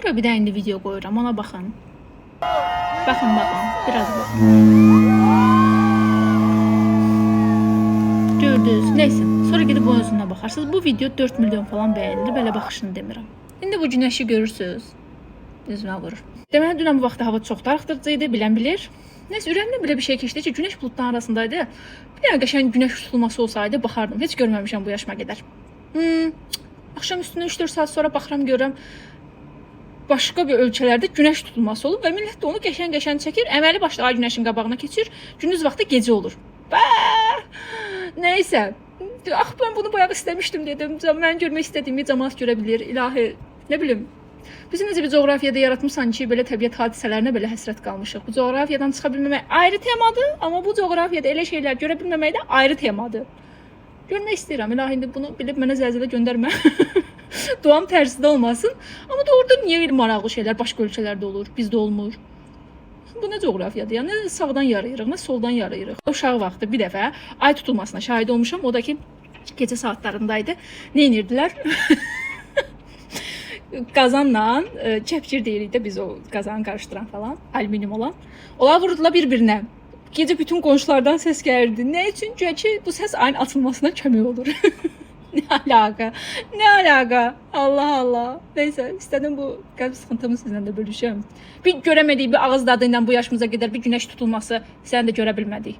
Bura bir dənə indi video qoyuram, ona baxın. Baxın, baxın, biraz baxın. Gördünüz. Neyse, sonra gedib onun özünə baxarsınız. Bu video 4 milyon falan bəyənilir, belə baxışını demirəm. İndi bu günəşi görürsüz. Üzümə vurur. Deməli dünən bu vaxtda hava çox darıxdırıcı idi, bilən bilir. Neyse, ürəyimdən belə bir şey keçdi ki, günəş buludların arasındaydı. Bir dənə qəşəng günəş tutulması olsaydı baxardım. Heç görməmişəm bu yaşıma qədər. Axşam üstünə 3-4 saat sonra baxıram görürəm başqa bir ölkələrdə günəş tutulması olub və millət də onu qəşəng-qəşəng çəkir. Əməli başlı ay günəşin qabağına keçir. Gündüz vaxtı gecə olur. Bə! Neysə. Ax mən bunu bayaq istəmişdim dedim. Mən görmək istədiyimi cəmaət görə bilir. İlahi, nə bilim. Bizi necə bir coğrafiyada yaratmısan ki, belə təbiət hadisələrinə belə həsrət qalmışıq. Bu coğrafiyadan çıxa bilməmək ayrı temadır, amma bu coğrafiyada elə şeylər görə bilməmək də ayrı temadır. Görmək istəyirəm. İlahi indi bunu bilib mənə zəlzələ göndərmə. Duam tərsi də olmasın. Amma doğrudan niyə elə maraqlı şeylər başqa ölkələrdə olur, bizdə olmur? Bu nə coğrafiyadır? Ya nə sağdan yarayırıq, nə soldan yarayırıq. Uşaq vaxtı bir dəfə ay tutulmasına şahid olmuşam. O da ki gecə saatlarındaydı. Nə edirdilər? Qazanla kəpkir deyirik də biz o qazanı qarışdıran falan, alüminium olan. Onlar vurdular bir-birinə. Gecə bütün qonşulardan səs gəlirdi. Nə üçün? Çünki bu səs ayın açılmasına kömək olur. Nə əlaqə? Nə əlaqə? Allah Allah. Neysə, istədim bu qəlb sıxıntımı sizinlə də bölüşəm. Bir görəmədik bir ağız dadı ilə bu yaşımıza qədər bir günəş tutulması sən də görə bilmədik.